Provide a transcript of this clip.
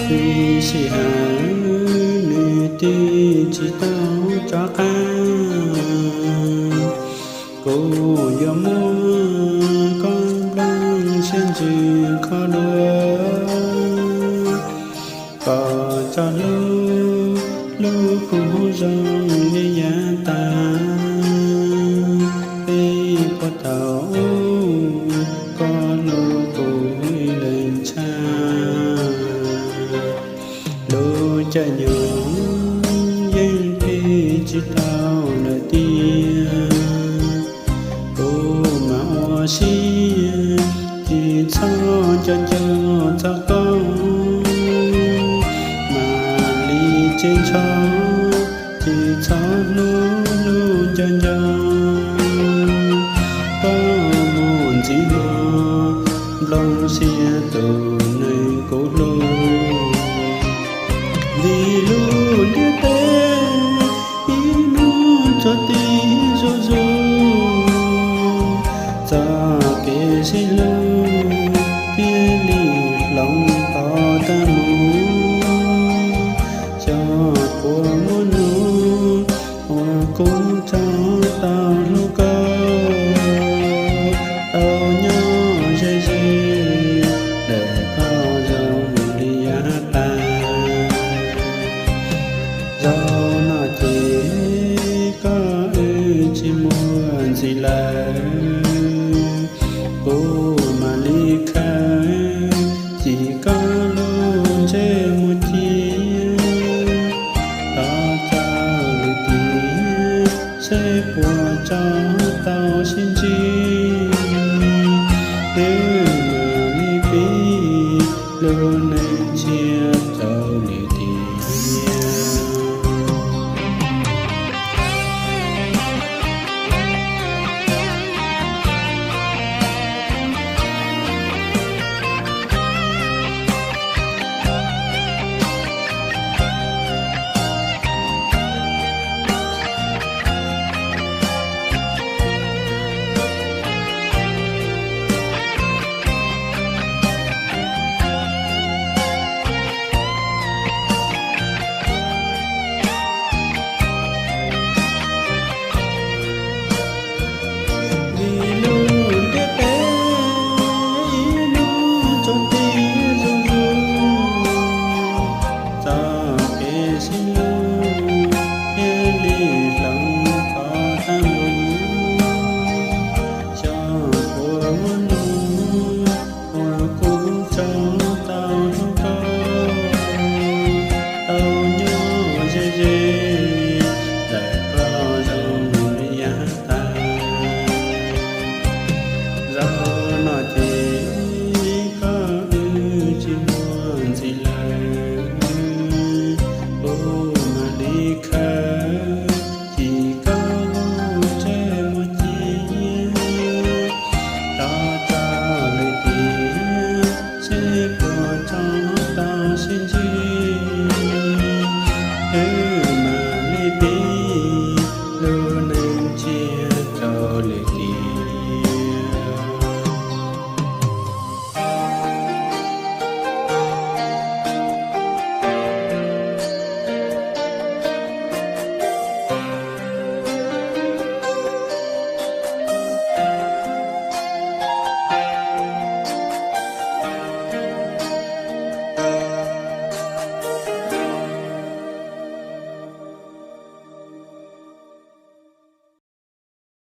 Tib sij hawm nws tig tsis tau rov qab, kuv yuav muab koj nplooj siab ntsws kho dua, kom txog hnub lub kua muag zoo li yav tas. Peb puag thaum ub, koj hlub kuv ib leeg tshaj, lub caij nyoog yeej phem tsis tau lawm tiag. Kuv mam ua siab tsis txhob nco nco txog koj, mam li tsis nco, tsis txhob hlub hlub nco nco. Koj mus ntxiv no, nplooj siab tus neeg kuv hlub.